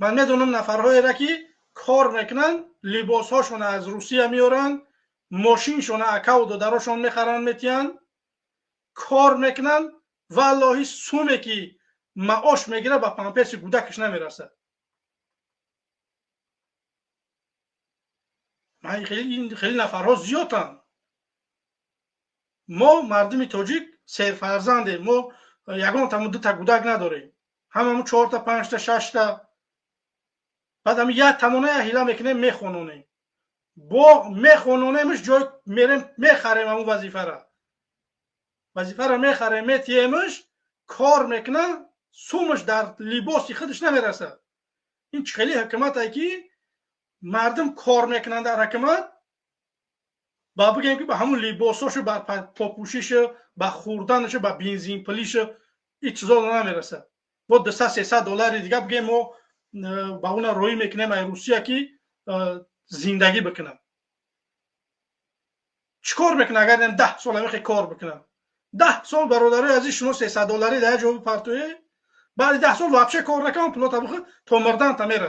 Ман медонам нафарҳоеро, ки кор мекунанд, либосҳошона аз Русия меоранд, мошиншона акаву додарошон мехаранд, метиҳанд, кор мекунанд. Валлоҳи, суме ки маош мегирад, ба памперси кӯдакаш намерасад. Хеле нафарҳо зиёданд. Мо мардуми тоҷик серфарзандем. Мо ягон таму дута кӯдак надорем, ҳамаму чорта, панҷта, шашта. Баъд ами як тамона як ҳила мекунем, мехононем, бо мехононемш, ҷой мерем, мехарем ҳамун вазифара мехарем, метиҳемш, кор мекуна, сумаш дар либоси худаш намерасад. Ин чӣ хели ҳукумате, ки мардум кор мекунанд дар ҳукумат, ба бигем, ки ба ҳамун либосошу, ба попӯшишу, ба хӯрданашу, ба бензинпулишу ин чизо намерасад. Бо 200, 300 доллари дига, бигем, мо ба уна роҳӣ мекунем ай Русия, ки зиндагӣ бикунад. Чӣ кор мекунад, агар 10 сол ҳамихе кор бикунад? 10 сол, бародарои азиз, шумо 300 доллари дар як ҷо бипартоед, баъди 10 сол вообще кор накунам, пулота бихӯр, то мурданта мерасад.